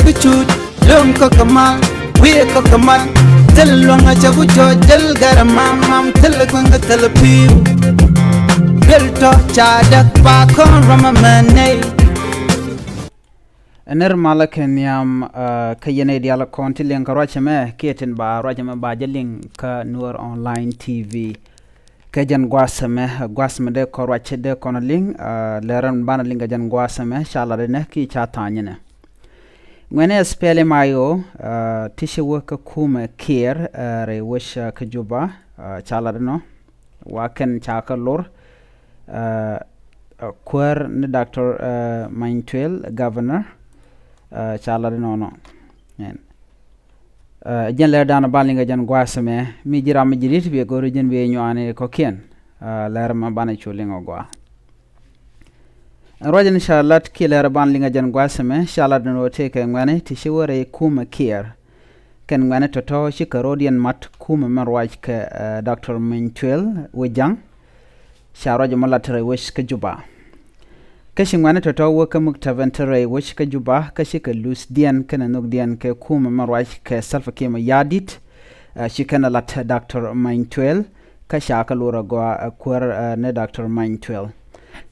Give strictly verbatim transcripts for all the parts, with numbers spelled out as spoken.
Kä cuc lo̱ŋ kä kä mal, wi̱i̱ kä kä mal. Thil luäŋ a cɛ ku cɔc, thil gɛr a mam mam, thil kueŋ kä thil pi̱w. Thil tɔ ca däk pa kɔn ram a mɛn nɛy. Ɛ nir malä kɛ nhiam, ah, kä yɛn ɛ diaal kɔn ti liŋ kä ruac ɛmɛ, kiɛ tin ba ruac ɛmɛ ba jɛ liŋ kä Nuer Online T V. Kɛ jɛn gua̱a̱th ɛmɛ, gua̱a̱th ɛmɛ dee kɔn ruac dee kɔn liŋ, ah, lɛr ɛn banɛ liŋ kɛ jɛn gua̱a̱th ɛmɛ, ca lat inɛ ki ca tha̱a̱ny inɛ. Ŋuɛ̈ni SPLM-IO, ah, ti ci wä kä kumɛ Kiir, ah, rɛy wec, ah, kä Juba, ah, ca lat inɔ. Wa kɛn ca kä lor, ah, ah, kuäär ni Doctor, ah, Manytuel, Governor, ah, ca lat inɔnɔ. Ɛn. Ah, jɛn lɛr dan ban liŋ kɛ jɛn gua̱a̱th ɛmɛ, mi ji̱ ram mi ji̱ di̱t bi go̱ri jɛn bi nyuani kɔ̱kiɛn. Ah, lɛr ma banɛ cu liŋ ɔ gua̱a̱. Ɛn ruac in ca lat kiɛ lɛr ban liŋ kɛ jɛn gua̱a̱th ɛmɛ, ca lat ni wä tëëkɛ ŋuɛ̈ni ti ci wä rɛy kumɛ Kiir. Kɛn ŋuɛ̈ni tɔ̱tɔ̱ ci kɛ ro̱diɛn mat kumɛ mɛn ruac kɛ, eh, Doctor Manytuel Wejang. Ca ruac mɔ lat rɛy wec kä Juba. Kä ci ŋuɛ̈ni tɔ̱tɔ̱ wä kä muktab ɛn te rɛy wec kä Juba, kä ci kɛ luthdiɛn kɛnɛ nhökdiɛn kɛ kumɛ mɛn ruac kɛ Salva Kiir Mayardit, eh, ci kɛn ɛ lat Doctor Manytuel, kä ca kɛ lor ɛ gɔaa, eh, kuäär, eh, ni Doctor Manytuel.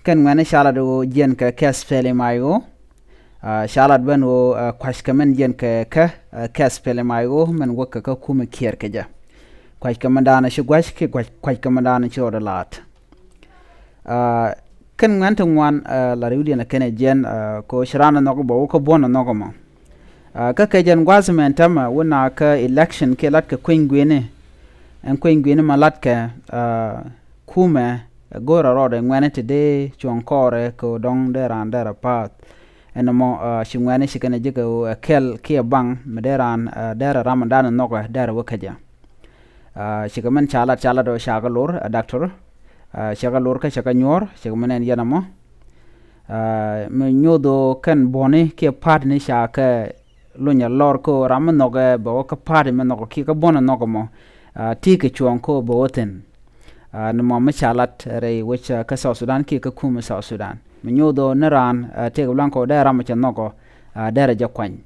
Kɛn ŋuɛ̈ni ca lat ɣöö jiɛn kɛ kɛ SPLM-IO, ah, ca lat ben ɣöö, ah, kua̱ckɛ mɛn jiɛn kɛ kɛ, ah, kɛ SPLM-IO mɛn wäkɛ kä kumɛ Kiir kɛ jɛ. Kua̱ckɛ mɛn daanɔ ci gua̱c kiɛ kua̱c, kua̱ckɛ mɛn daanɔ ci rɔɔdɛ la̱a̱t. Ah, kɛn ŋuɛ̈ni ti ŋuan, ah, la riwdiɛn ɛ kɛn ɛ jiɛn, ah, kɛ ɣöö ci raan ɛ nhɔk bɛ wä kä buɔ̱n ɛ nhɔk ɛmɔ. Ah, kä kɛ jɛn gua̱a̱th ɛmɛ ɛn täämɛ wä na kä election kiɛ lat kɛ kueny gui̱ni. Ɛn kueny gui̱ni ma latkɛ, ah, kumɛ, eh, go̱o̱rɛ rɔɔdɛ ŋuɛ̈ni ti dee cuɔ̱ŋ kɔɔrɛ kɛ ɣöö dɔ̱ŋ dee raan dee rɛ pa̱a̱th. Ɛn ɛmɔ, ah, ci ŋuɛ̈ni ci kɛn ɛ ji̱kɛ ɣöö ɛ kɛl kiɛ baŋ mi dee raan, ah, dee rɛ ram in da̱a̱n in nhɔkɛ dee rɛ wä kä jɛ. Ah, cikɛ mɛn ca lat, ca lat ɣöö ca kɛ lor, ah, Doctor. Ah, cɛ kɛ lor kä cɛ kɛ nyuɔ̱ɔ̱r, cikɛ mɛn ɛn yɛn ɛmɔ. Ah, mi nyoth ɣöö kɛn buɔ̱ni kiɛ pa̱a̱tni ca kɛ lunyɛ lɔr kä ɣöö ram mi nhɔkɛ bɛ wä kä pa̱a̱ti mi nhɔkɛ kiɛ kä buɔ̱n ɛ nhɔkɛ mɔ, ah, ti kɛ cuɔ̱ɔ̱ŋ kä ɣöö bɛ wä thi̱n. Ah, ni mɔ mi ca lat rɛy wec, ah, kä South Sudan kiɛ kä kumɛ South Sudan. Mi nyoth ɣöö ni raan, ah, tëëkɛ luaŋ kɛ ɣöö dee ram mi cɛ nhɔkɔ, ah, derɛ jɛ kuany.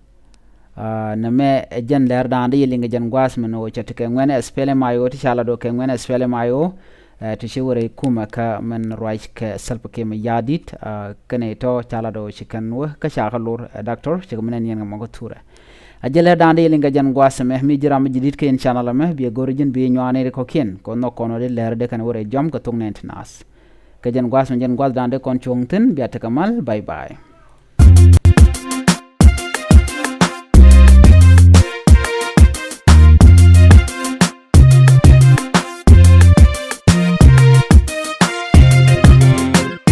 Ah, nɛmɛ ɛ jɛn lɛr da̱a̱n di yɛ liŋ kɛ jɛn gua̱a̱th min ɣöö cɛ ti kɛ ŋuɛ̈ni SPLM-IO ti ca lat ɣöö kɛ ŋuɛ̈ni SPLM-IO, eh, ti ci wä rɛy kumɛ kä mɛn ruac kɛ Salva Kiir Mayardit, ah, kɛnɛ tɔ̱ ca lat ɣöö ci kɛn wä kä ca kɛ lor, eh, Doctor, cikɛ mɛn ɛn yɛn kɛ mɔ kä thurɛ. A jɛ lɛr da̱a̱n di yɛ liŋ kɛ jɛn gua̱a̱th ɛmɛ, mi ji̱ ram mi ji̱ di̱t kɛ yɛn channel ɛmɛ, bi ɛ go̱r ji̱n bi nyuani ri kɔ̱kiɛn, kɛ nhɔk kɔn wä di lɛr di kɛn wä rɛy jɔam kɛ thok nɛn ti naath. Kɛ jɛn gua̱a̱th ɛmɛ jɛn gua̱a̱th da̱a̱n di kɔn cuɔ̱ŋ thi̱n, bia tekɛ mal, bye bye.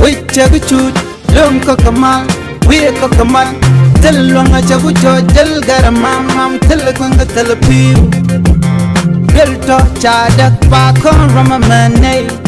Wi̱c cɛ bi cuc, lo̱ŋ kä kä mal, wi̱i̱ kä kä mal. Thil luäŋ a cɛ bi cɔc, thil gɛr a mam mam, thil kueŋ kä thil pi̱w. Thil tɔ ca däk pa kɔn ram a mɛn nɛy.